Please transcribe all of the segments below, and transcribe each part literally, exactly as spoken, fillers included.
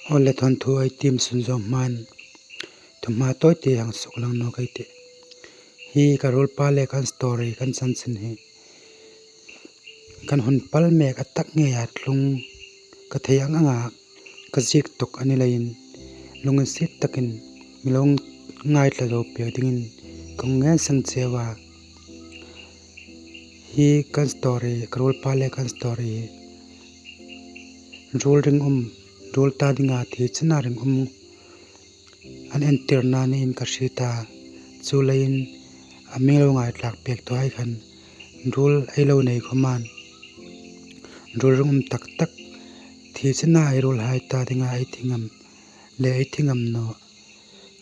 Aw le, thawnthu ei tiem sunzawm hmain thuhma tawite hang suklang nawk ei tih. Hi ka ruolpa le kan story, kan chanchin hi kan hun pal mek a tak ngeia tlung ka thei ang anga ka ziek tuk a ni leiin, lunginsiet takin mi lo ngaithla zo pek dingin kan ngen seng cheu a. Hi kan story, ka ruolpa le kan story hi ruol ringum, ruol ta dinga thi china ringum an entirna niin ka hriet a. Chuleiin a mi lo ngaithlak pek tawh hai khan ruol ei lo nei khawmin ruol ringum tak tak, thi china ei ruolhai ta dinga ei thi ngam le ei thi ngam naw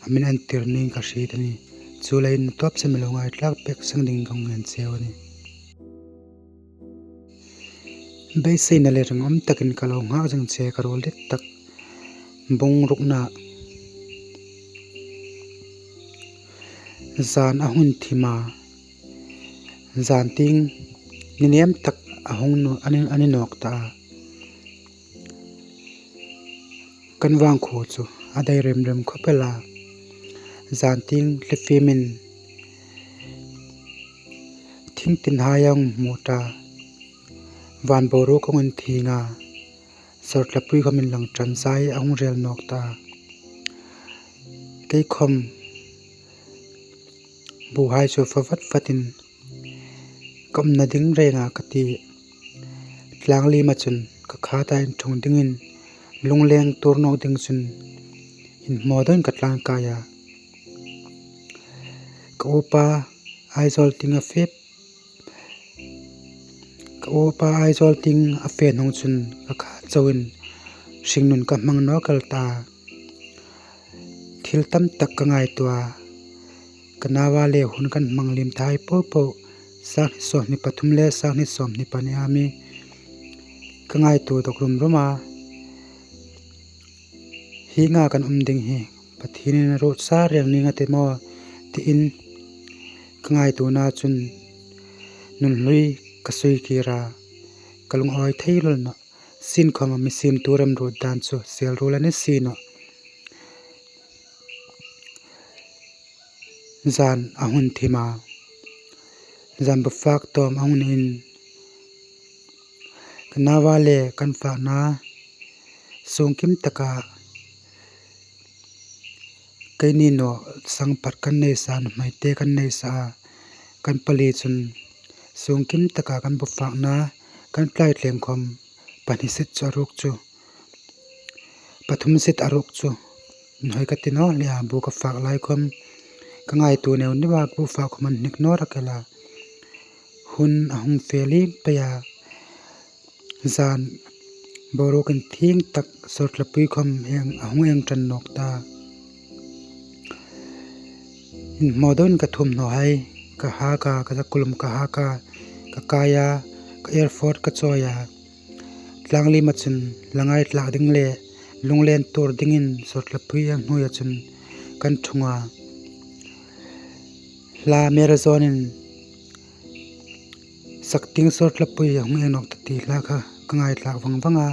a min entir niin ka hriet a nih. Chuleiin a tawp chu mi lo ngaithlak pek seng dingin kan ngen cheu a nih. Beiseina le ringum takin ka lo nghak zing che ka ruol dit tak bung rukna. Zan a hun thim a, zan tieng ni nem tak a hung nu-, a ni, a ni nawk ta a. Kan vangkhuo chu a dai rem rem khawp el a. Zan tieng thlifiemin thing tinhai a hung hmu ta. Van boruok a hung inthieng a. Sawrtlapui khawmin lang ṭan zai a hung rel nawk ta. Kei khawm buhai chu fa vat vatin ka umna ding renga ka ti. Tlang lima chun ka khat a inṭhung dingin lungleng tuor nawk ding chun inhmaw deuin ka tlan kai a. Ka upa Aizawl tieng a fe, ka upa Aizawl tieng a fe hnung chun ka khat chauin hringnun ka hmang nawk el ta. Thil tam tak ka ngaituo a, ka nauva le hun kan hmang liem ta hai po po, sanghni sawmhni pathum le sanghni sawmhni pahni a mi ka ngaituo dawk rum rum a. Hienga kan um ding hi Pathienin a ruotsa reng ning a ti maw tiin ka ngaituona chun nun hlui ka sui kir a, ka lungawi thei lul nawh. Sienkhawm a mi siemtu remruot dan chu sel ruol a ni si nawh. Zan a hun thim a, zan bufak tawm a hung niin, ka nauva le kan fakna sungkim taka keini naw sangphat kan nei sa a, nuhmei te kan nei sa a, kan pali chun sungkim taka kan bufakna kan tlai thleng khawm pahni sit chu a ruok chu, pathum sit a ruok chu inhawi ka ti naw leh a, bu ka fak lai khawm ka ngaituo neu neu a, ka bufak khawm an hnik naw rak el a. Hun a hung fe liem pei a, zan boruok inthieng tak sawrtlapui khawm eng, a hung eng ṭan nawk ta. Inhmaw deuin ka thuomhnaw hai ka hak a, ka zakulum ka hak a, ka kai a, ka airport ka chawi a. Tlang lima chun la ngaitlak ding le lunglen tuor dingin sawrtlapui a hnuoia chun kan ṭhung a. Hla Mary John-in sak tieng sawrtlapui a hung eng nawk ta ti hla kha ka ngaithlak vang vang a.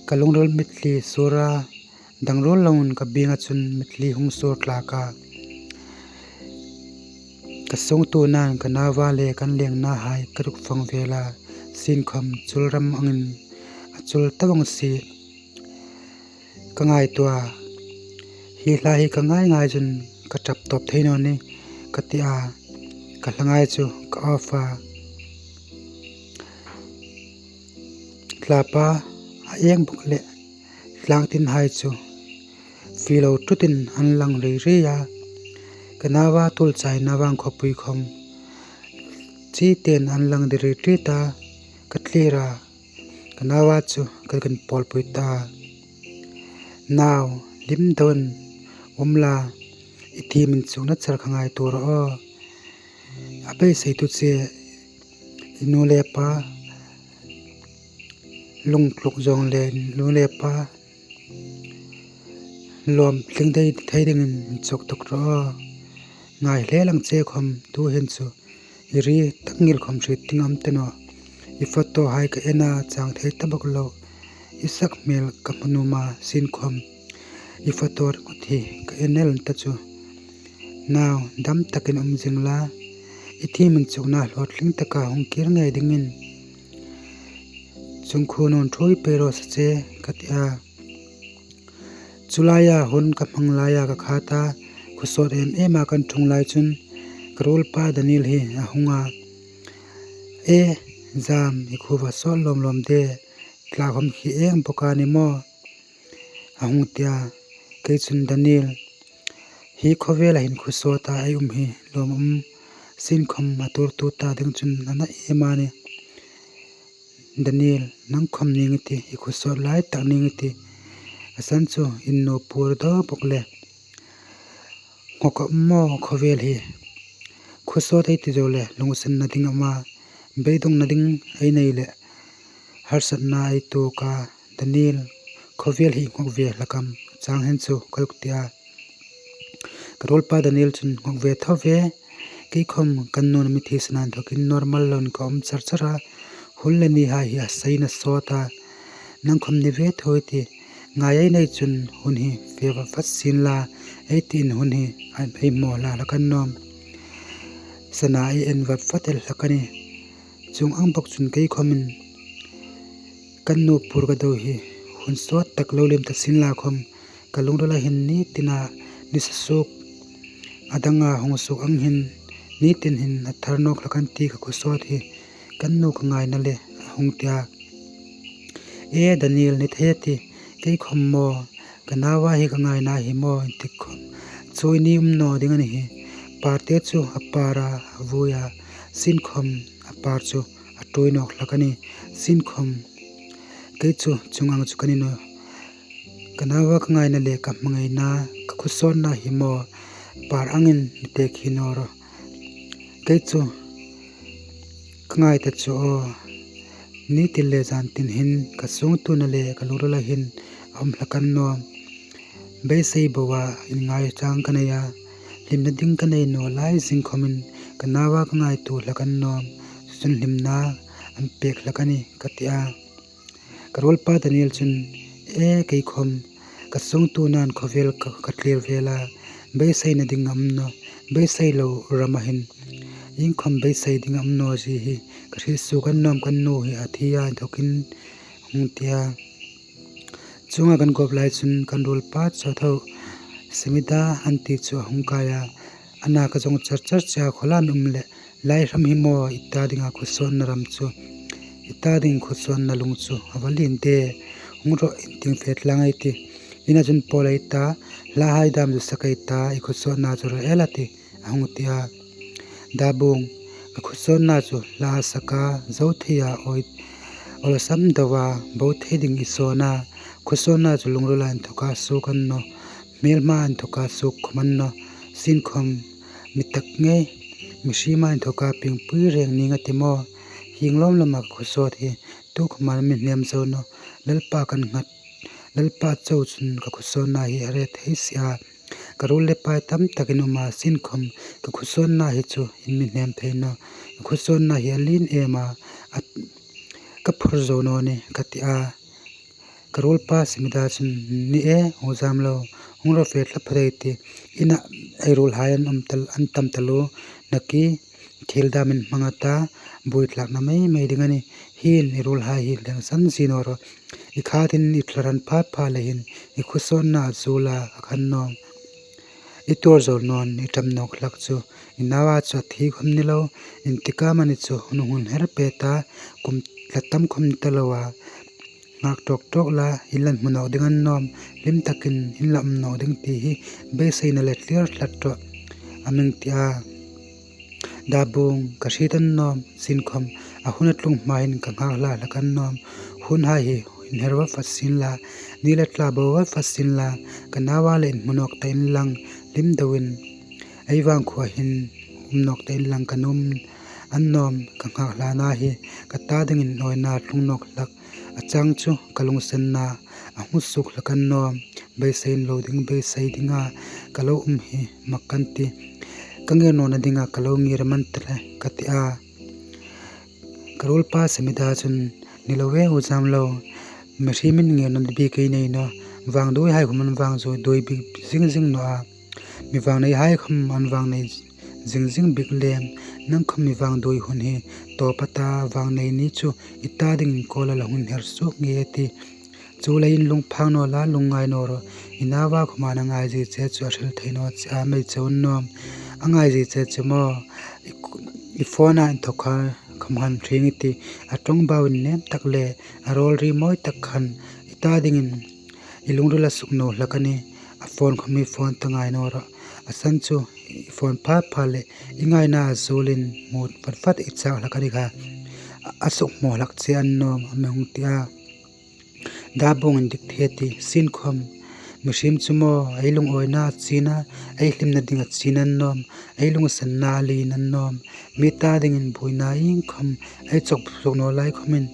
Ka lungril mitthli sur a, dang ruol loin ka bienga chun mitthli hung sur tlak a. Ka sungtuonain ka nauva le kan lengnahai ka ruk fang vel a, sienkhawm chul ram angin a chul ta vong si. Ka ngaituo a, hi hla hi ka ngai ngai chun ka ṭap tawp thei naw ni ka ti a, ka hla ngai chu ka off a. Tlapa a eng bawk leh tlang tinhai chu filo ṭutin an lang ri ri a. Ka nauva tuolchaina vang khawpui khawm chi ten an lang di ri ri ta, ka thlir a. Ka nauva chu ka kan pawlpui ta. Nau, lim deuin um la, i thiem inchukna char kha ngaituo rawh aw. A beiseitu che, i nu le pa lungtluk zawng le nu le pa lawm tling dai thei dingin inchuk tuk rawh aw. Ngai hle lang che khawm tu hin chu i ri tak ngil khawm hriet ding a um ta nawh. I photo hai ka en a, chang thei ta bawk lo. I sak hmel ka hmu nuom a, Sinkhawm, i fa tawp ringawt hi ka en el ta chu. Nau, dam takin um zing la, i thiem inchukna hlawtling taka hung kir ngei dingin chungkhun hung ṭhuoi pei raw se che, ka ti a. Chu laia hun ka hmang laia ka khat a, khawsawt em ema kan ṭhung lai chun ka ruolpa Daniel hi a hung a. E, zam, i khuo va sawt lawm lawm de, tlakkhawm khi eng bawk a ni maw? A hung ti a. Kei chun, Daniel, hi khawvela hin khawsawta ei um hi lawm um, Sinkhawm a tuortu ta ding chun a na em a nih. Daniel, nang khawm ning i ti, i khawsawt lai tak ning i ti. A san chu in nu pur daw bawk le. Nghawk a um maw khawvel hi? Khawsawt ei ti zo le lungsenna ding a um a, beidongna ding ei nei le harsatna ei tuok a, Daniel, khawvel hi nghawk ve hlak am? Chang hin chu ka zuk ti a. Ka ruolpa Daniel chun, nghawk ve tho ve, kei khawm kan nun a mi thi sana inthokin normal loin ka um char char a, hun le nihai hi a seiin a sawt a, nang khawm ni ve tho i ti, ngai ei nei chun hun hi fe vat vat sien la, ei tiin hun hi ei hmaw hlak hlak an nawm. Sana ei en vat vat el hlak a nih. Chuong ang bawk chun kei khawmin kan nu pur ka do hi hun sawt tak lo lem ta sien la khawm, ka lungrila hin ni tina nisa suok a danga hung suok ang hin ni tin hin a thar nawk hlak an ti ka khawsawt hi kan nu ka ngaina le a hung ti a. E Daniel, ni thei a ti, kei khawm maw, ka naua hi ka ngaina hi maw inti khawm, chu i ni um naw ding a ni hi. Parte chu a para a vui a, Sinkhawm a par chu a ṭuoi nawk hlak a nih. Sinkhawm, kei chu chuong ang chu ka ni nawh. Ka naua ka ngaina le ka hmangaina, ka khawsawtna hi maw, par angin mi tek hi naw rawh. Kei chu ka ngai ta chu aw, ni tin le zan tin hin ka sungtuona le ka lungrila hin a um hlak an nawm. Beisei boa inngai chang ka nei a, hlimna ding ka nei naw lai zing khawmin ka naua ka ngaituo hlak an nawm. Chu chun hlimna an pek hlak a nih, ka ti a. Ka ruolpa Daniel chun, e kei khawm, ka sungtuonain khawvel ka, ka tlir vel a, beiseina ding a um nawh, beisei lo rama hin iengkhawm beisei ding a um naw zie hi ka hriet suok an nawm, kan nu hi a thi a inthokin, hung ti a. Chuonga kan gawp lai chun kan ruolpa chawtho Semida an ti chu a hung kai a, a na ka zawng char char che a, khawlam i um le, lai hram hi maw i ta dinga khawsawtna ram chu, i ta ding khawsawtna lung chu a va lien de, hung rawh, in tieng fe tlang ei ti, ina chun pawl ei ta, hlahai dam zu sak ei ta, i khawsawtna chu ra el a ti, a hung ti a. Dabung, ka khawsawtna chu hla saka, zo thei a, awi, awlsam doa, bo thei ding i sawn a, khawsawtna chu lungrila inthoka suok an nawh, hmelma inthoka suok khawm an nawh, Sinkhawm, mi tak ngei, mihriema inthoka piengpui reng ning a ti maw, hieng lawm lawma ka khawsawt hi, tukhawma mi hnem zo nawh, Lalpa kan nghat, Lalpa chau chun ka khawsawtna hi a hre thei si a, ka ruol le pai tam takin um a, Sinkhawm, ka khawsawtna hi chu in mi hnem thei nawh, ka khawsawtna hi a lien em a, a, ka phur zo naw ni, ka ti a. Ka ruolpa Semida chun, ni e, u Zamlo, hung rawh fe tla phawt ei ti, ina ei ruolhai an um tal, an tam taluo, naki, thil dam in hmang a ta, buoi tlakna mei mei ding a nih, hi in i ruolhai hi lengsan zie naw rawh, i khatin i thlarau pha pha le hin, i khawsawtna a zuol a, a khan nawm. I tuor zo naw, i ṭam nawk hlak chu, i naua chu a thi khawm ni lo, intikam a ni chu, hun hung her pei ta, kum tla tam khawm ni ta loa, nghak tawk tawk la, in la hmu nawk ding an nawm, hlim takin in la um nawk ding ti hi, beiseina le tlir tlat rawh, a mi ti a. Dabung, ka hriet an nawm, Sinkhawm, a hun a tlung hmain ka nghak hla hlak an nawm, hunhai hi inher vat vat sien la, ni le tla bo vat vat sien la, ka naua le inhmu nawk ta inlang, hlim doin, ei vangkhua hin um nawk ta inlang ka nuom an nawm, ka nghak hlana hi ka ta dingin awina tlung nawk hlak, a chang chu ka lungsenna a hung suok hlak an nawm, beisei lo ding, beisei dinga ka lo um hi mak kan ti, ka ngir nawna dinga ka lo ngir a man ta le, ka ti a. Ka ruolpa Semida chun, ni lo e u Zamlo, Mihriemin ngirna bik ei nei nawh. Vangduoihai khawm an vangduoi bik zing zing nawh a. Mi vangneihai khawm an vangnei zing zing bik lem. Nang khawm mi vangduoi hun hi tawp a ta, vangnei ni chu i ta dingin kawl a la hun her suok ngei a tih. Chuleiin lungphang naw la, lungngai naw rawh. I nauva khawma a ngai zie che chu a hril thei naw che a, mei chau an nawm. A ngai zie che chu maw, i phone-a inthawk kha khawm hang hring i tih. A ṭawngbau innem tak le a rawl ri mawi tak khan i ta dingin i lungril a sukno hlak a nih. A phone khawm i phone ta ngai naw rawh. A san chu i phone pha pha le i ngaina a zuolin hmu vat vat i chak hlak a ni kha. A sukhmaw hlak che an nawm, a mi hung ti a. Dabung indik thei a tih, sin khawm. Mihriem chu maw, ei lungawina a chin a, ei hlimna ding a chin an nawm, ei lunginsenna a lien an nawm. Mi ta dingin buoina iengkhawm ei chawk suok naw lai khawmin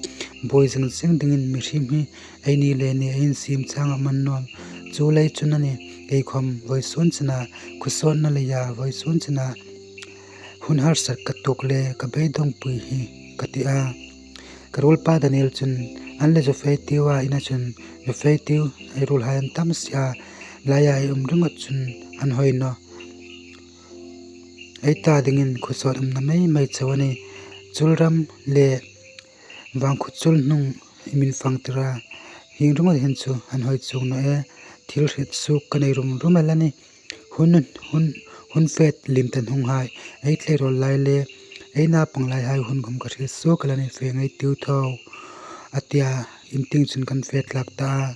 buoi zing zing dingin mihriem hi eini le ni ei insiem chang a um an nawm. Chu lei chun a nih, kei khawm vawisun chena khawsawtna leia vawisun chena hun harsat ka tuok le ka beidongpui hi ka ti a. Ka ruolpa Daniel chun, an le zu fei tiu a, ina chun zu fei tiu, ei ruolhai an tam si a, laia ei um ringawt chun an hawi nawh. Ei ta dingin khawsawt umna mei mei chau a nih. Chul ram le vangkhuo chul hnung i min fangtir a, hieng ringawt hin chu an hawi chuong nawh e. Thil hriet suok ka nei rum rum el a nih. Hun, hun, hun fe lim ta hnunghai, ei tleirawl lai le ei naupang laihai hun khawm ka hriet suok el a nih, fe ngei tiu tho, a ti a. In tieng chun kan fe tlak ta a.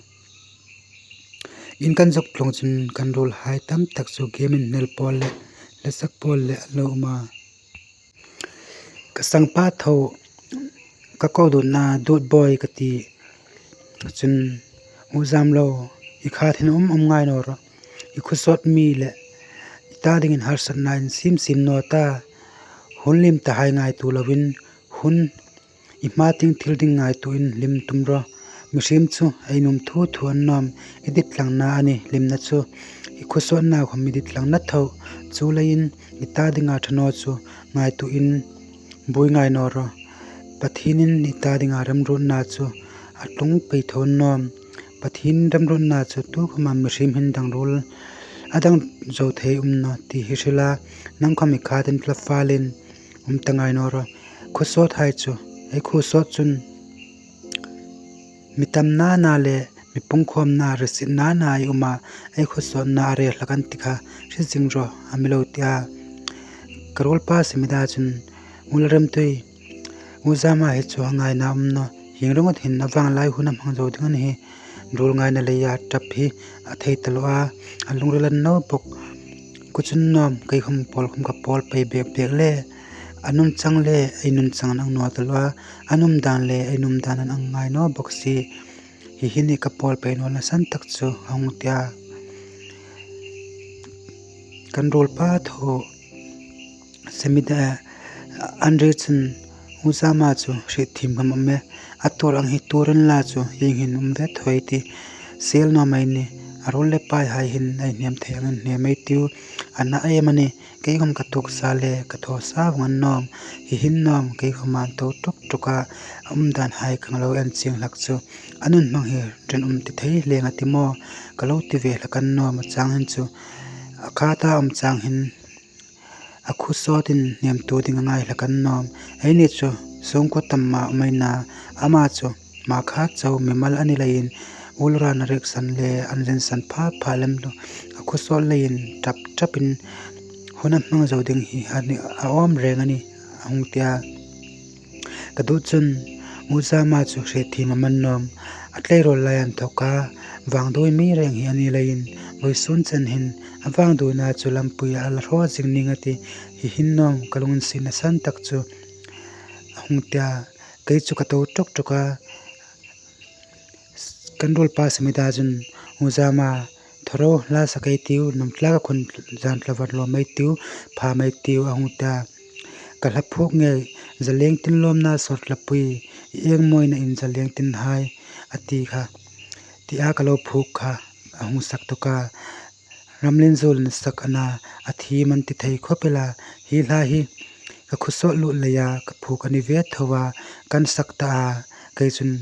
In kan zuk tlung chun kan ruolhai tam tak chu game inhnel pawl le hla sak pawl le an lo um a. Ka sangpa tho, ka ko dutna dut bawi ka ti chun, U Zamlo, i khat hin um um ngai naw rawh. I khawsawt mi le i ta dingin harsatna insiem siem naw ta. Hun lim tahai ngaituo loin, hun i hma tieng thil ding ngaituoin hlim tum rawh. Mihriem chu ei nuom thu thu an nawm, i ditlangna a nih hlimna chu. I khawsawtna khawm i ditlangna tho. Chuleiin i ta dinga ṭha naw chu ngaituoin buoi ngai naw rawh. Pathienin i ta dinga remruotna chu a tlung pei tho an nawm. Pathien remruotna chu tukhawma mihriem hin dang ruol a dang zo thei um nawh ti hi hril a, nang khawm i khatin tla falin um ta ngai naw rawh. Khawsawthai chu, ei khawsawt chun mi tamna na le mi pungkhawmna, risinna na ei um a, ei khawsawtna a rel hlak an ti kha, hre zing rawh, a mi lo ti a. Ka ruolpa Semida chun, U Lalremtui, U Zama hi chu a ngaina um nawh, hieng ringawt hin a vanglai hun a hmang zo ding a ni hi. Ruol ngaina leia ṭap hi a thei taluo a, a lungril an no bawk. Kha chun nawm, kei khawm pawl khawm ka pawl pei bek bek le, a nunchang le ei nunchang an ang naw taluo a, a nuom dan le ei nuom dan an ang ngai naw bawk si. Hi hi ni ka pawl pei nawna san tak chu, a hung ti a. Kan ruolpa tho Semida, Andri chun, U Zama chu hriet thiem ngam am e, a tuor ang hi tuor unla chu ieng hin um ve tho ei ti. Sel naw mei ni, a ruol le paihai hin ei hnem thei angin hnem ei tiu. A na em a nih, kei khawm ka tuok sa le ka thaw sa vawng an nawm. Hi hin nawm, kei khawma an to ṭuk ṭuk a, a um danhai ka lo en chieng hlak chu, a nun hmang hi rinum ti thei leng a ti maw, ka lo ti ve hlak an nawm a chang hin chu. A khata um chang hin a khawsawtin hnemtu ding a ngai hlak an nawm. Eini chu sungkuo tam ma um ei na, ama chu hmakhat chau mimal a ni leiin, ulrana rieksan le an zinsan pha pha lem lo, a khawsawt leiin ṭap ṭapin hun a hmang zo ding hi a ni, a awm reng a nih, a hung ti a. Ka duh chun U Zama chu hriet thiem am an nawm. A tleirawl lai inthawka vangduoi mi reng hi a ni leiin, vawisun chen hin a vangduoina chu lampuia a la hraw zing ning a tih. Hi hin nawm ka lunginsietna san tak chu, a hung ti a. Kei chu ka to ṭuk ṭuk a. Kan ruolpa Semida chun, U Zama, thaw ro, hla sak ei tiu, hnam tlaka khun zan tla var lawm ei tiu, pham ei tiu, a hung ti a. Ka hla phuok ngei, zaleng tin lawmna sawr tlapui, i engmawina in zaleng tin hai, a ti kha, tia ka lo phuok kha, a hung sak tuk a. Ramlinzuolin a sak a na, a thiem an ti thei khawp el a, hi hla hi ka khawsawt lut leia ka phuok a ni ve tho a, kan sak ta a, kei chun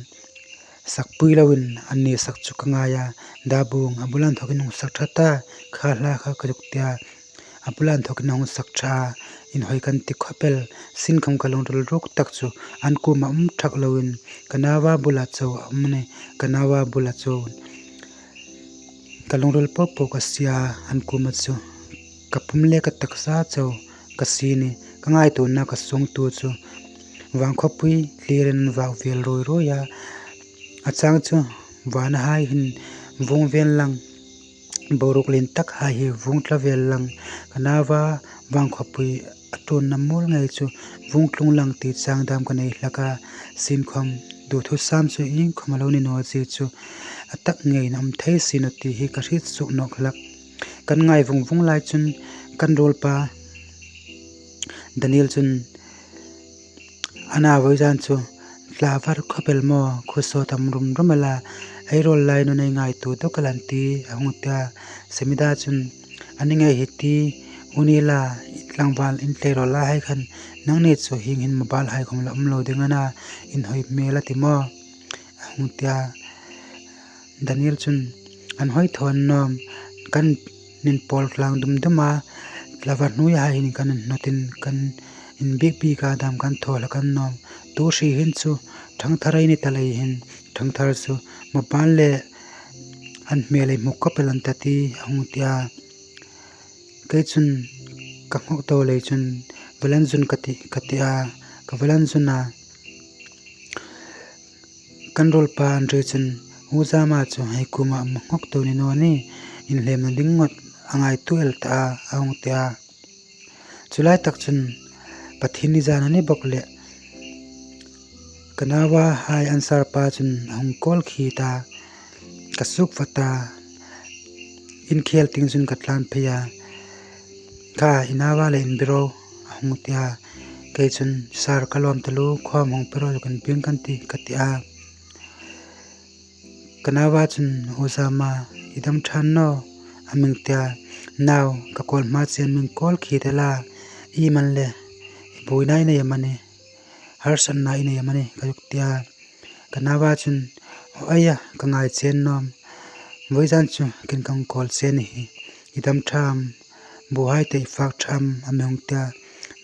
sakpui loin an ni sak chu ka ngai a. Dabung, a bula inthawkin hung sak ṭha ta, kha hla kha, ka zuk ti a. A bula inthawkin a hung sak ṭha a, inhawi kan ti khawp el. Sinkhawm ka lungril ruk tak chu an kuoma um ṭhak loin ka nauva bula chau a um a nih, ka nauva bula chau. Ka lungril po po ka sie a, an kuoma chu ka pum le ka taksa chau ka sie a nih. Ka ngaituona ka suongtuo chu vangkhawpui thlirin an vak vel ruoi ruoi a. A chang chu vanahai hin vung ven lang, boruok lien takhai hi vung tla vel lang. Ka nauva vangkhawpui a ṭuonna muol ngei chu vung tlung lang ti chang dam ka nei hlak a. Sinkhawm duthusam chu iengkhawm a lo ni naw zie chu a tak ngeiin a um thei si naw ti hi ka hriet suok nawk hlak. Kan ngai vung vung lai chun kan ruolpa Daniel chun, a na, vawizan chu tla var khawp el maw, khawsawt a um rum rum el a, ei ruol lai nun ei ngaituo dawk el an ti, a hung ti a. Semida chun, a ni ngei hi ti, u ni la, tlangval in tleirawl la hai khan, nangni chu hieng hin mobile hai khawm la um lo ding a na, inhawi hmel a ti maw, a hung ti a. Daniel chun, an hawi thaw an nawm, kan inpawl tlang dum dum a, tla var hnuoihai hin kan inhnawtin kan inbiek biek a, dam kan thaw hlak an nawm. Tu hri hin chu ṭhangthar ei ni ta lei hin, ṭhangthar chu mobile le an hmel ei hmu khawp el an ta ti, a hung ti a. Kei chun ka nghawk to lei chun, valan zun ka ti, ka ti a, ka valan zun a. Kan ruolpa Andre chun, U Zama chu ei kuoma um nghawk to ni naw ni, inhlemna ding ngawt a ngaituo el ta a, a hung ti a. Chu lai tak chun Pathienni zan a ni bawk leh, ka nauva hai an sir pa chun a hung call khi ta, ka suk vat a, in khêl tieng chun ka tlan phei a, kha, i nauva le inbe ro, a hung ti a. Kei chun, sir, ka lawm taluo, khawm hung pe ro, zuk inbiek kan tih, ka ti a. Ka nauva chun, U Zama, i dam ṭha naw, a mi ti a. Nau, ka call hma chen mi call khi ta la, iem a ni le, buoina i nei am a ni, harsatna i nei am a ni, ka zuk ti a. Ka nauva chun, aw, ei a, ka ngai che an nawm, vawizan chu keiin ka hung call che a ni hi, i dam ṭha am, buhai te i fak ṭha am, a mi hung ti a.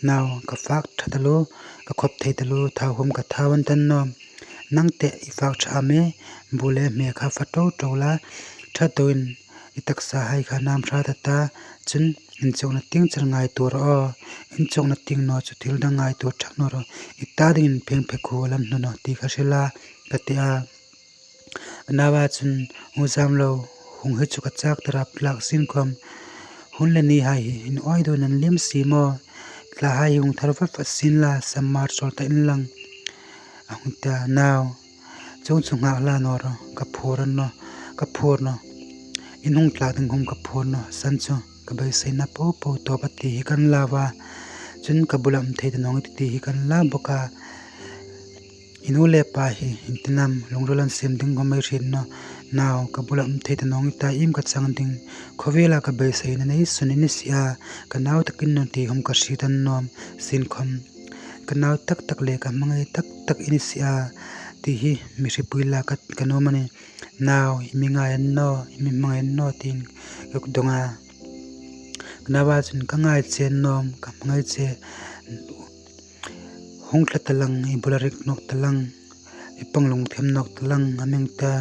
Nau, ka fak ṭha taluo, ka khawp thei taluo, thau khawm ka thau an ta nawm, nang te i fak ṭha am e, bu le hme kha fa to to la, ṭha toin i taksahai kha nam hrat a ta, chun inchukna tieng char ngaituo ro, inchukna tieng naw chu thil dang ngaituo ṭhak naw ro, i ta dingin pheng phe khu lan hnu naw ti ka hril a, ka ti a. Ka nauva chun, U Zamlo, hung hi chu ka chak tara tlak sin khawm, hun le nihai hi in awi dun an liem si maw, tlahai hi hung thar vat vat sien la, samar chawl ta inlang, a hung ti a. Nau, chuong chu nghak la naw ro, ka phur a naw, ka phur naw, in hung tlak ding khawm ka phur naw, san chu ka beiseina po po tawp a ti hi kan lau a, chun ka bula um thei ta naw ni ti hi kan lau bawk a. I nu le pa hi in ti nam, lungril an siem ding khawm ei hriet naw. Nau, ka bula um thei ta naw ni ta, iem ka chang ding, khawvela ka beiseina nei sun i ni si a, ka nau takin naw ti khawm ka hriet an nawm, sin khawm ka nau tak tak le ka hmangai tak tak i ni si a, ti hi mi hripui la ka, ka nuom a nih. Nau, i mi ngai an naw, i mi hmangai an naw, tiin ka dawng a. Ka nauva chun, ka ngai che an nawm, ka hmangai che, hung tla ta lang, i bula rik nawk ta lang, i pang lungthem nawk ta lang, a mi ti a.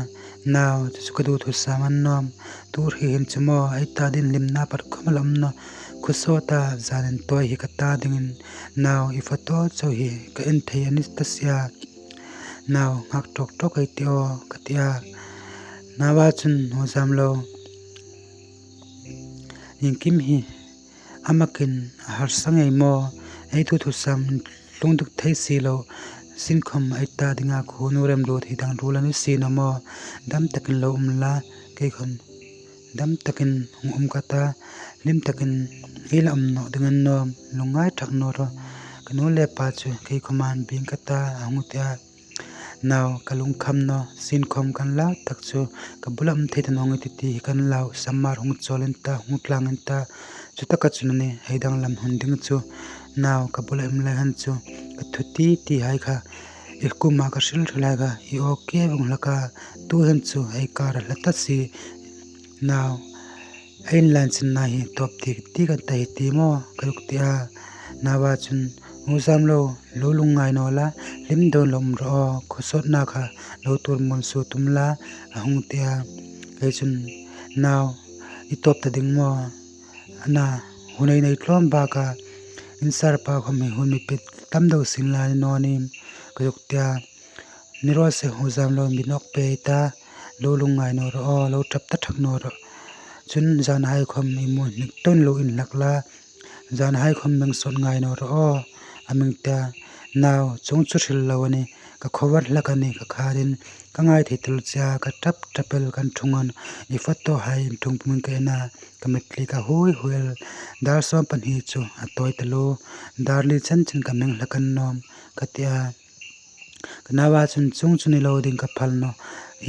Nau, chu chu ka duthusam an nawm, tu hri hin chu maw, ei ta dingin hlimna pat khawm a la um naw, khawsawta zan intawi hi ka ta dingin, nau, i photo chau hi ka en thei a ni ta si a, nau, nghak tawk tawk ei ti aw, ka ti a. Nauva chun, U Zamlo, iengkim hi a makin a harsa ngei maw, ei duthusam tlung dik thei si lo, sin khawm ei ta dinga khuonu remruot hi dang ruol a ni si naw maw, dam takin lo um la, kei khawm dam takin hung um ka ta, hlim takin ei la um nawk ding an nawm, lungngai ṭhak naw ro, ka nu le pa chu kei khawma an biek ka ta, a hung ti a. Nau, ka lungkham naw, sin khawm kan lau tak chu, ka bula um thei ta naw ni ti ti hi kan lau, samar hung chawl in ta, hung tlang in ta, chu taka chun a ni, hei danglam hun ding chu, nau, ka bula um lai han chu, ka thu ti tihai kha, I kuoma ka hril hril hai kha i OK vawng hlak a, tuhin chu ei kar a hla ta si. Nau, ei inlanchinna hi tawp dik dik an ta hi ti maw, ka zuk ti a. Naua chun, U Zamlo, lo lungngai naw la, hlim dawn lo um rawh aw, khawsawtna kha lo tuor mun suo tum la, a hung ti a. Kei chun, Nau, i tawp ta ding maw? Ana, hun ei nei tlawm bak a, in sir pa khawm hi hun mi pe tam deu sin la ni naw nim, ka zuk ti a. Ni raw se, U Zamlo, mi nawk pei ta, lo lungngai naw rawh aw, lo ṭap ta ṭhak naw rawh. Chun zanhai khawm i mu hnik tawn lo inhlak la, zanhai khawm meng sawt ngai naw rawh aw, a mi ti a. Nau, chuong chu hril lo a nih, ka khawvar hlak a nih, ka khatin ka ngai thei taluo che a, ka ṭap ṭap el, kan ṭhung an, i photo hai inṭhung pumin ka en a, ka mitthli ka hui hui el, dar sawm pahni chu a tawi taluo, dar li chen chen ka meng hlak an nawm, ka ti a. Ka naua chun, Chuong chu ni lo ding, ka phal nawh,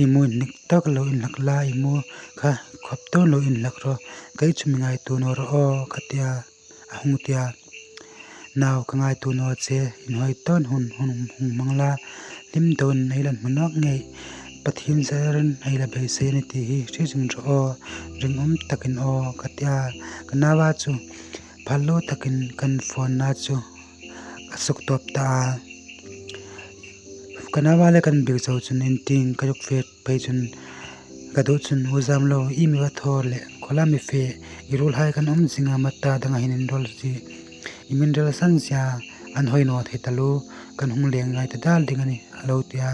i mu hnik tak lo inhlak la, i mu kha khawp tawn lo inhlak rawh, kei chu mi ngaituo naw rawh aw, ka ti a, a hung ti a. Nau, ka ngaituo naw che, inhawi tawn hun, hun hung hmang la, hlim dawn ei la hmu nawk ngei, Pathien zarin ei la beisei a nih ti hi hre zing rawh aw, ringum takin aw, ka ti a. Ka naua chu phal lo takin kan phone-na chu a suk tawp ta a. Ka naua le kan biek zo chun in tieng ka zuk fe pei chun ka duh chun, U Zamlo, i mi va thaw le, khawla mi fe, i ruolhai kan um zing a, mata dang a hin in rawl zie, i min rel san zie a, an hawi naw thei taluo, kan hung leng ngai ta dal ding a nih, a lo ti a.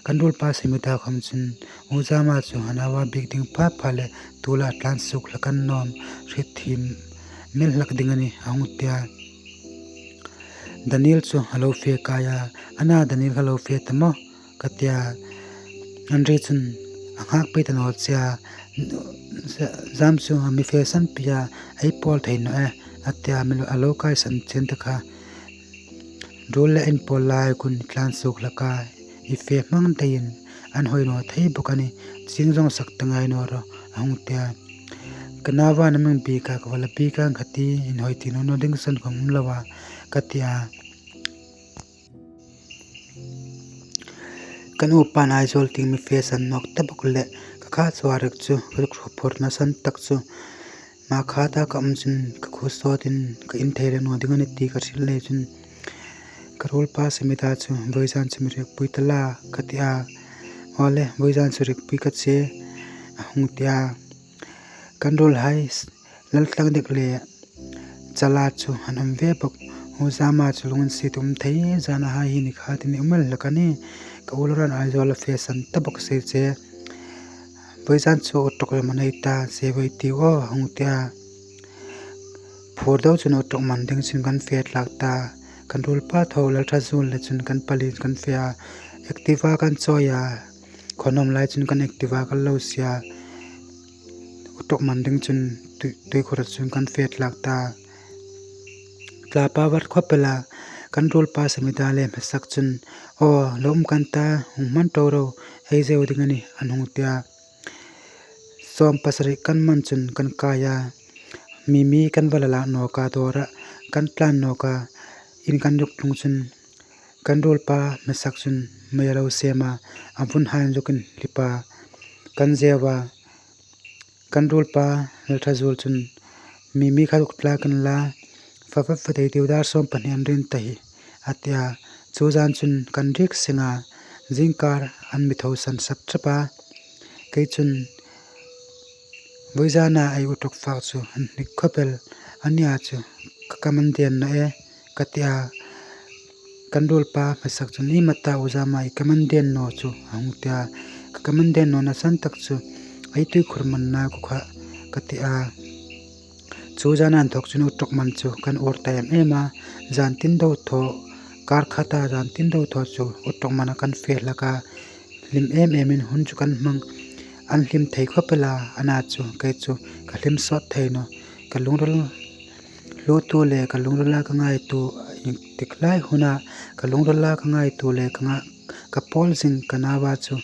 Kan ruolpa Semita khawm chun, U Zama chu a naua biek ding pha pha le, tu la tlan suok hlak an nawm, hrietthiem mel hlak ding a nih, a hung ti a. Daniel chu a lo fe kai a, Ana, Daniel kha lo fe ta maw, ka ti a. An ri chun a nghak pei ta naw che a, Zam chu a mi fe san pei a, ei pawl thei naw e, a ti a, mi lo, a lo kai san chen ta kha. Ruol le in pawl lai khun tlan suok hlak a, i fe hmang daiin an hawi naw thei bawk a nih, chieng zawng sak ta ngai naw rawh, a hung ti a. Ka naua, Na mi biek a, ka va la biek ang kha ti, inhawi ti naw naw ding san khawm um lo a, ka ti a. Kan upa'n Aizawl tieng mi fe san nawk ta bawk le, ka kha chu a rik chu ka zuk hruphurna san tak chu, ma kha ta ka um chun ka khuo sawtin ka in thei reng naw ding a nih ti ka hril lei chun, ka ruolpa Semita chu, Vawizan chu mi riekpui ta la, ka ti a. Aw le, vawizan chu riekpui ka che, a hung ti a. Kan ruolhai Laltlangliek le Chala chu an um ve bawk. U Zama chu lunginsiet um thei, zanahai hi ni kha ti ni um el hlak a nih. Ka u Loran Aizawl a fe san ta bawk si che. Vawizan chu u ṭawk rem a nei ta, che ve ei tiu aw, a hung ti a. Phur deu chun u ṭawk man ding chun kan fe tlak ta. Kan ruolpa tho Lalthazuol le chun kan pali kan fe a. Activa kan chawi a. Khaw nuom lai chun kan Activa kan lo sie a. U ṭawk man ding chun tui, tuikhura chun kan fe tlak ta. Tla power khawp el a, kan ruolpa Semita le hmesak chun, Aw, lo um kan ta, hung hmang ro ro, ei zeu ding a nih, an hung ti a. Sawm pasari kan man chun kan kai a. Mimi kan va la lak nawk a, dawra kan tlan nawk a, in kan zuk tlung chun kan ruolpa hmesak chun mei a lo sem a, a vun hai an zuk inhlip a, kan zeu a. Kan ruolpa Lalthazuol chun, Mimi kha zuk tlak inla, fa fa fa tei tiu, dar sawm pahni an rin ta hi, a ti a. Chu zan chun kan riek seng a, zingkar an mi tho san sap sap a. Kei chun, Vawizana ei u ṭawk fak chu an hnik khawp el, a nia chu ka kam an den naw e, ka ti a. Kan ruolpa hmesak chun, Iem a ta U Zama i kam an den naw chu, a hung ti a. Ka kam an den nawna san tak chu ei tuikhur manna kha, ka ti a. Chu zana inthawk chun u ṭawk man chu kan ur ta em em a. Zan tin deu thaw, kar khata zan tin deu thaw chu u ṭawk mana kan fe hlak a. Hlim em emin hun chu kan hmang. An hlim thei khawp el a, ana chu kei chu ka hlim sawt thei nawh. Ka lungril hlutu le ka lungrila ka ngaituo, ieng tik lai huna ka lungrila ka ngaituo le ka nga, ka pawl zing ka naua chu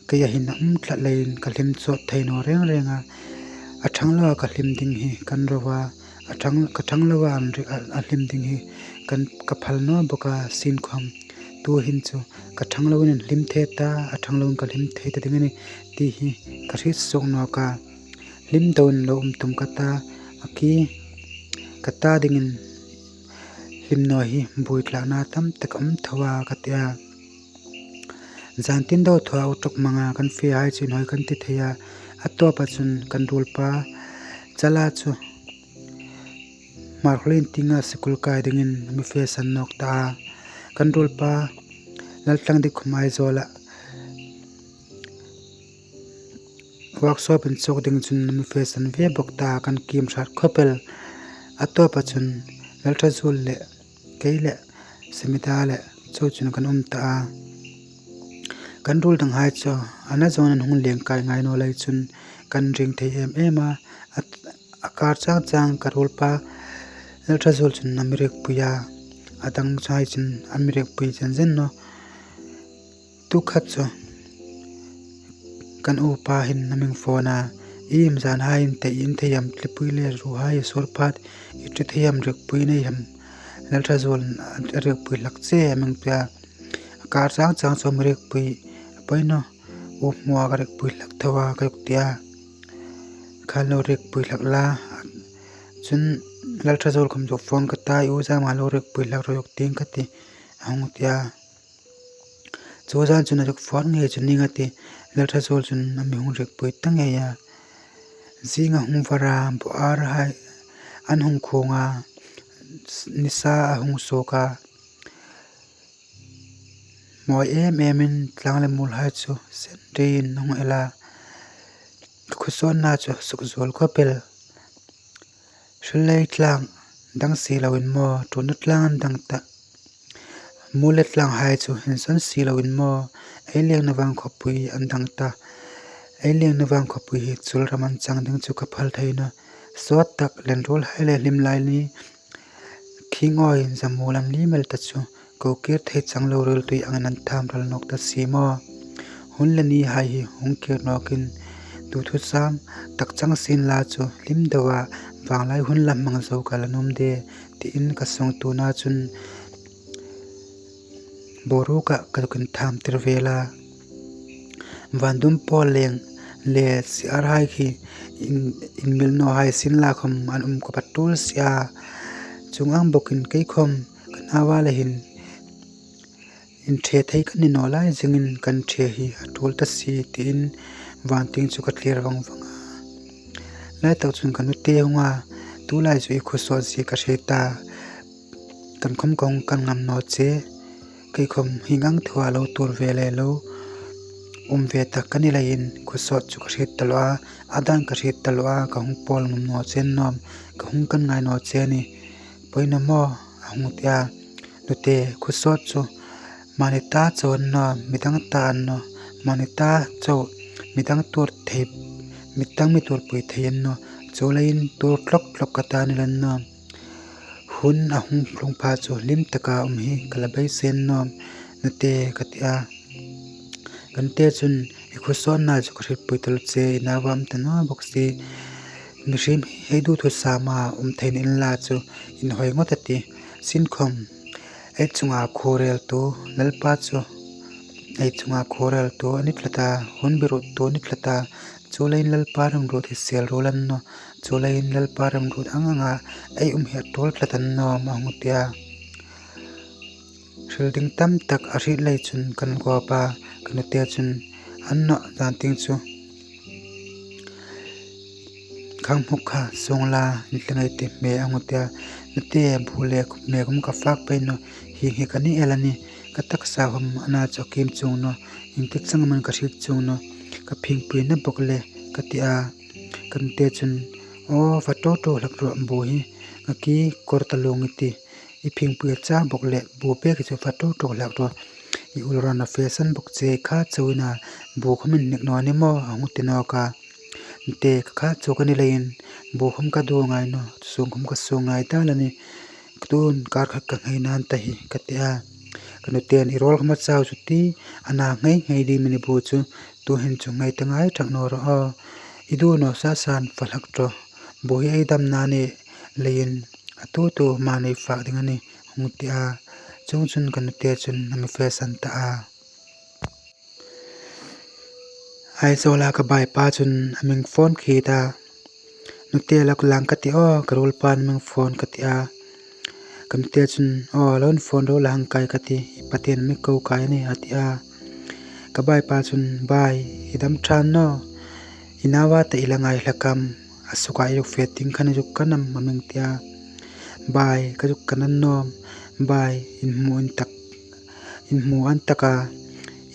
keia hin a um tlat leiin ka hlim sawt thei naw reng reng a. A ṭhang loa ka hlim ding hi kan ro a, a ṭhang, ka ṭhang loa an ri, a, a hlim ding hi kan, ka phal naw bawk a, sin khawm Tuhin chu ka ṭhang loin an hlim thei ta, a ṭhang loin ka hlim thei ta ding a nih ti hi ka hriet suok nawk a. Hlim deuin lo um tum ka ta, a ki ka ta dingin hlim naw hi buoi tlakna tam tak um tho a ka ti a. Zan tin deu thaw a u ṭawk hmanga kan fehai chu inhawi kan ti thei a. A tawpa chun kan ruolpa Chala chu Hmarkhawlien tienga sikul kai dingin a mi fesan nawk ta a. Kan ruolpa Laltlang dik khum Aizawla workshop inchawk ding chun a mi fesan ve bawk ta a, kan kiem hrat khawp el. A tawpa chun Lalthazuol le kei le Semida le Cho chun kan um ta a. Kan ruol danghai chu a na zawngin an hung leng kai ngai naw lei chun kan ring thei em em a. A, a kar chang chang ka ruolpa Lalthazuol chun a mi riekpui a. A danghai chun an mi riekpui zen zen nawh. Tu khat chu kan upa hin a mi phone a, "Iem zanhai in tei in thei am, tlipui le ruhai i sur phat, i ṭi thei am, riekpui nei am?" Lalthazuol a riekpui hlak che a mi ti a. A kar chang chang chu a mi riekpui a poi nawh. U hmua ka riekpui hlak tho a ka zuk ti a. Kha lo riekpui hlak la. Chun Lalthazuol khawm zuk phone ka ta, "I u zama lo riekpui hlak rawh," zuk tieng ka ti, a hung ti a. Chu zan chun a zuk phone ngei chu ning a ti, Lalthazuol chun a mi hung riekpui ta ngei a. Zing a hung var a, buarhai an hung khung a, nisa a hung suok a. Mawi em emin tlang le muolhai chu sen rin a hung el a. Khawsawtna chu suk zuol khawp el. Hrilei tlang dang si loin maw, ṭuonna tlang an dang ta. Muol le tlanghai chu insawn si loin maw, ei lengna vang khawpui an dang ta. Ei lengna vang khawpui hi chul ram an chang ding chu ka phal thei nawh. Sawt tak lenruolhai le hlim lai ni, khing awi zamuol an lim el ta chu, ko kir thei chang lo rel tui angin an tham ral nawk ta si maw. Hun le nihai hi hung kir nawkin, tu thusam tak chang sien la chu hlim deu a, vanglai hun la hmang zo ka la nuom de, tiin ka sawngtuona chun boruok ka zuk intham tir vel a. Vandum pawl leng le siarhai khi in, inmil nawhai sien la khawm an um khawp a ṭul si a. Chuong ang bawkin kei khawm ka nau a la hin inṭhe thei ka ni naw lai zingin kan ṭhe hi a ṭul ta si, tiin vantieng chu ka tlier vang vang a. Lai tak chun ka nute hung a, tulai chu i khawsawt zie ka hriet a, kan khawm ka hung kan ngam naw che. Kei khawm hieng ang thua lo tuor ve le lo um ve tak ka ni leiin khawsawt chu ka hriet taluo a, a dan ka hriet taluo a, ka hung pawl ngam naw che a ni nawm, ka hung kan ngai naw che a nih. Poi naw maw, a hung ti a. Nute, khawsawt chu mani ta chau a ni nawm, midang ta a ni nawh, mani ta chau, midang tuor thei, midang mi tuorpui thei a ni nawh, chuleiin tuor tlawk tlawk ka ta ni lo a ni nawm. Hun a hung tlung pha chu hlim taka um hi ka la beisei a ni nawm, nute, ka ti a. Kan te chun, i khawsawtna chu ka hrietpui taluo che, i nau a um ta naw bawk si. Mihriem hi ei dit thusama um thei ni inla chu inhawi ngawt a tih. Sienkhawm ei chunga khuoreltu Lalpa chu ei chunga khuoreltu a ni tlat a, hun biruottu a ni tlat a, chuleiin Lalpa remruot hi sel ruol a ni nawh, chuleiin Lalpa remruot ang anga ei um hi a ṭul tlat a ni nawm, a hung ti a. Hril ding tam tak a hriet lei chun kan gawp a, ka nute chun, a ni nawh, zantieng chu khang hmuk kha suong la, inthla ngei ti hme, a hung ti a. Nute, bu le mek khawm ka fak pei nawh, hieng hi ka ni el a nih, ka taksa khawm a na chu a kiem chuong nawh, ieng ti chang am ka hriet chuong nawh, ka phingpuina bawk le, ka ti a. Ka nute chun, aw, va ṭo ṭo hlak rawh, bu hi ka kikawr ta luong i tih, i phingpui a chau bawk le, bu pek hi chu va ṭo ṭo hlak rawh, i ul ran a fesan bawk che, kha chauin a bu khawm in hnik naw ni maw, a hung ti nawk a. Nute, ka kha chau ka ni leiin bu khawm ka duo ngai nawh, suong khawm ka suong ngai ta la nih, ka tun kar khat ka nghei nan ta hi, ka ti a. Ka nutein, i rawl khawm a chau chu ti, a na nghei nghei ding am a ni bu chu, tuhin chu nghei ta ngai thak naw rawh aw, i duo naw sa san va hlak rawh, bu hi ei damna ni leiin a tu tu mani fak ding a nih, hung ti a. Chuongchun ka nute chun a mi fe san ta a. Aizawla ka bai pa chun a mi phone khi ta. Nute, la lang ka ti aw, ka ruol pa'n a mi phone ka ti a. Ka nute chun, aw, lo phone ro la hang kai ka ti, i pate'n a mi ko kai a nih a ti a. Ka bai pa chun, bai, i dam ṭha naw, i naua ta i la ngai hlak am, a suka i fe ding khan i zuk kan am a mi ti a. Bai, ka zuk kan a nawm, bai, inhmu intak, inhmu an tak a,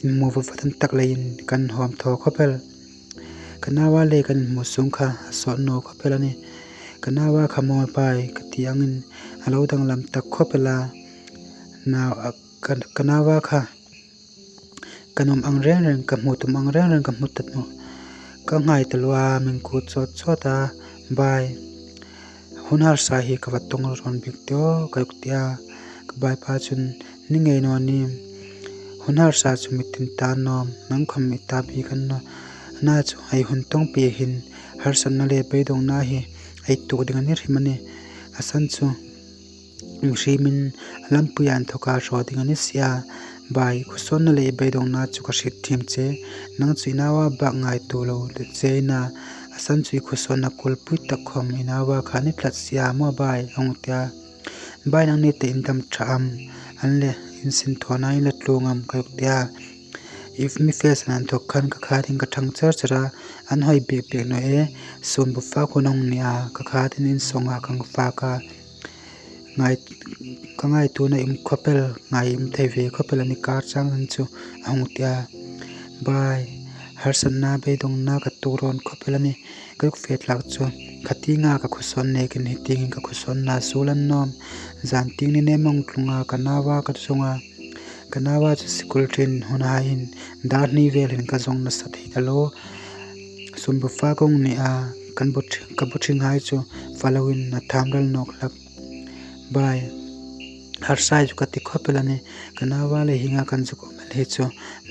inhmu vat vat an tak leiin kan hawm thaw khawp el. Ka naua le kan inhmu sung kha a sawt naw khawp el a nih. Ka naua kha maw bai ka ti angin a lo danglam tak khawp el a. Nau, a, ka, ka naua kha ka nuom ang reng reng, ka hmu tum ang reng reng ka hmu ta nawh. Ka ngai taluo a, a mi kut chawt chawt a, bai, hun harsa hi ka va tawng rawn bik teh aw, ka zuk ti a. Ka bai pa chun, ni ngei naw ni, hun harsa chu mi tin ta nawm, nang khawm i ta bik a ni naw. Ana chu ei hun tawng pei hin, harsatna le beidongna hi ei tuok ding a ni hrim a nih. A san chu hrimin a lampuia inthawka hraw ding a ni si a. Bai, i khawsawtna le i beidongna chu ka hriet thiem che. Nang chu i naua bak ngaituo lo che i na. A san chu i khawsawtna kulpui tak khawm i naua kha a ni tlat si a maw bai, a hung ti a. Bai, nangni te in dam ṭha am? An le in sinthawna in la tlung am, ka zuk ti a. I mi fe san inthawk khan ka khatin ka ṭhang char char a, an hawi bik bik naw e. Sumbu fak hun a hung ni a, ka khatin in sawnga ka fak a. Ngai, ka ngaituona um khawp el, ngai um thei ve khawp el a ni kar chang an chu, a hung ti a. Bai, harsatna beidongna ka tuok rawn khawp el a nih. Ka zuk fe tlak chu, kha tienga ka khawsawn nekin hi tiengin ka khawsawnna suol a ni nawm. Zan tieng ni nem a hung tlung a, ka naua ka zawng a. Ka naua chu school ṭan hun a hin, dar hni vel hin ka zawng nasa thei ta lo. Sumbu fak a hung ni a, kan bu ṭhi-, ka bu ṭhinghai chu faloin a tham ral nawk hlak. Bai, harsa chu ka ti khawp el a nih, ka naua le hienga kan zuk awm el hi chu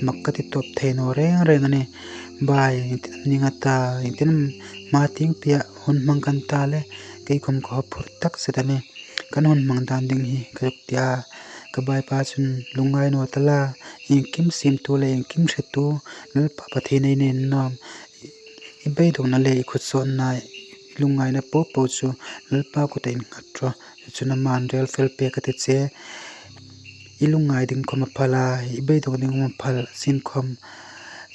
mak ka ti tawp thei naw reng reng a nih. Bai, engtin am ni nga ta, engtin am hma tieng peiah hun hmang kan ta le, kei khawm ka haw phur tak zet a nih. Kan hun hmang dan ding hi, ka zuk ti a. Ka bai pa chun, lungngai naw ta la, iengkim siemtu le iengkim hretu, Lalpa Pathien ei nei nawm. I beidongna le i khawsawtna, i lungngaina po po chu Lalpa kuta innghat rawh. Chu chu ama rel fel pek a ti che. I lungngai ding khawm a phal a, i beidong ding khawm a phal, sienkhawm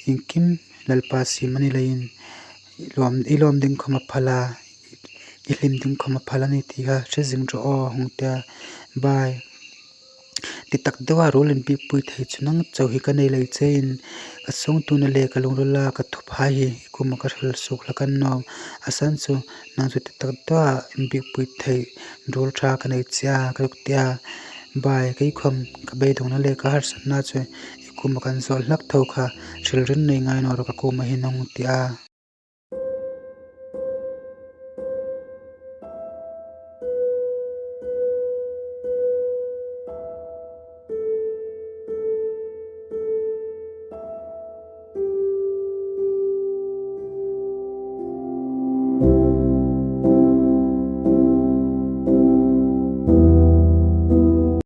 iengkim Lalpa siem a ni leiin, i lawm, i lawm ding khawm a phal a, i hlim ding khawm a phal a nih ti kha hre zing rawh aw, hung ti a. Bai, ti tak deuha ruol inbiekpui thei chu nang chau hi ka nei lei chein, ka sawngtuona le ka lungrila ka thuphai hi i kuoma ka hril suok hlak a ni nawm. A san chu nang chu ti tak deuha inbiekpui thei ruol ṭha ka nei che a, ka zuk ti a. Bai, kei khawm ka beidongna le ka harsatna chu i kuoma kan zawt hlak tho kha, hril rin nei ngai naw rawh ka kuoma hin, a hung ti a.